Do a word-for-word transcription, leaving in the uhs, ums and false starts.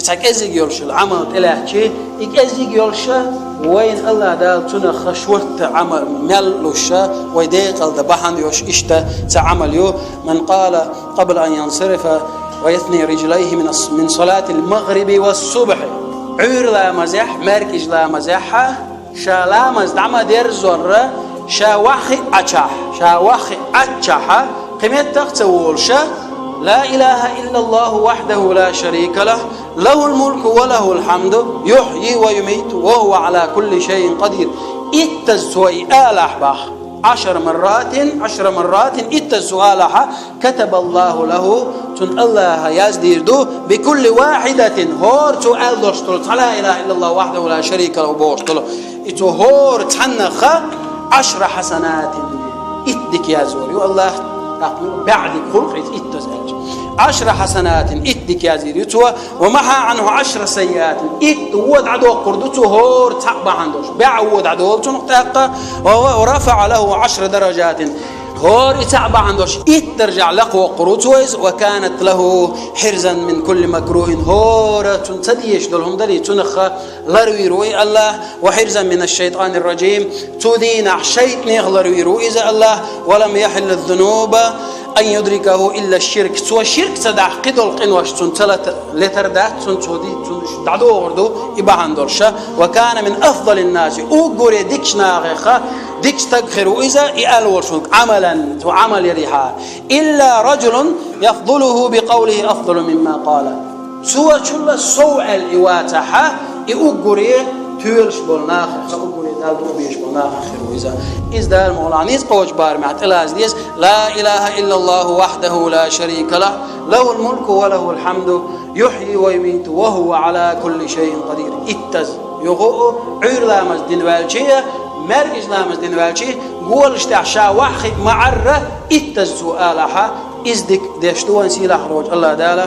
Цхьа кӀеззиг йолуш йолу Ӏамал тӀелаьхчи, и кӀеззиг йолуша вайн Аллах Дала цунах шортта Ӏамал мел луша, вай декъалда бахьана йолуш иштта цхьа Ӏамал ю: «Ман къала къабла ан янсарифа ва ясни риджлайхи мин ас-, мин салатил магъриби ва субхьи». Ӏуьйра ламазехь, маьркӀажа ламазехьа, ша ламаз дӀа ма дерзорра, ша ваххи Ӏачахь, ша ваххи Ӏаччахьа, кхин меттах ца волуша: «Ла илаха иллаллаху вахьдаху ла шарика лах, лахул мулку ва лахул хьамду, юхьйи ва юмиту, ва хува ала кулли шайин къадир». Иттаз цо и алахь бах. Ашара марратин, ашара марратин, иттаз цо алахьа, «Катабаллаху лаху», цунна Аллаха яздийр ду, «бикулли вахьидатин», хӀора цо аьлла долуш долу цхьа «Ла илаха иллаллаху вахьдаху ла шарика лаху» бохуш долу, и цо хӀора цхьаннаха, «ашра хьасанатин», итт дика яздор ю Аллах, тӀаккха баьӀ дика хуьлу иза иттаз аьлча. «Ашра хьасанатин», итт дика яздийр ю цо, «ва махьа Ӏанху ашра саййиатин», итт вон дӀадоккхур ду цо хӀора цхьаъ бахьана долуш, баьӀ вон дӀадолу цунах тӀаккха, «ва, ва рафаӀа лаху ашра даражатин». ХӀора и цхьаъ бахьана долуш итт даржехь лакхавоккхур ву цо иза, «ва канат лаху хьирзан мин кулли макрухин», хӀора цунна ца дезаш долу хӀума далий, цунах ларвийр ву и Аллах, «ва хьирзан мин аш-шайтанир раджим», цу дийнахь шайтӀанех ларвийр ву иза Аллах, «ва лам яхьилла зунуба ан юдрикаху илла ширк», цо ширк ца дахь кхидолу къинош цунна ца лата-, летар дац, цунна цо ди-, цунна дӀадогӀур ду и бахьана долуша, «ва кана мин афдалин наси», уггаре дикачу нахеха дика стаг хир ву иза, и аьлла волуш ву, Ӏамалан, цо Ӏамал ярехьа, «илла раджулун яфдулуху бикъавлихи афдалу мимма къала». Цо чулла сов аьлла и вацахьа, и уггаре тоьлуш болу нахеха, уггаре Далла дуьхьа безаш болу нахех хир ву иза. Иза Дала мукъ лахь нийса кхочу барамехь тӀелаза деза: «Ла илаха иллаллаху вахьдаху ла шарика лах, лахул мулку ва лахул хьамду, юхьйи ва юмиту, ва хува ала кулли шайин къадир». Иттаз, юха а Ӏуьйра ламаз дина ваьлчи а, маьркӀажа ламаз дина ваьлчи а, голаш тӀехь ша ваххи ма-Ӏарра, иттаз цо алахьа, иза дика деш ду вайн сийлахь волчу Аллах Дала.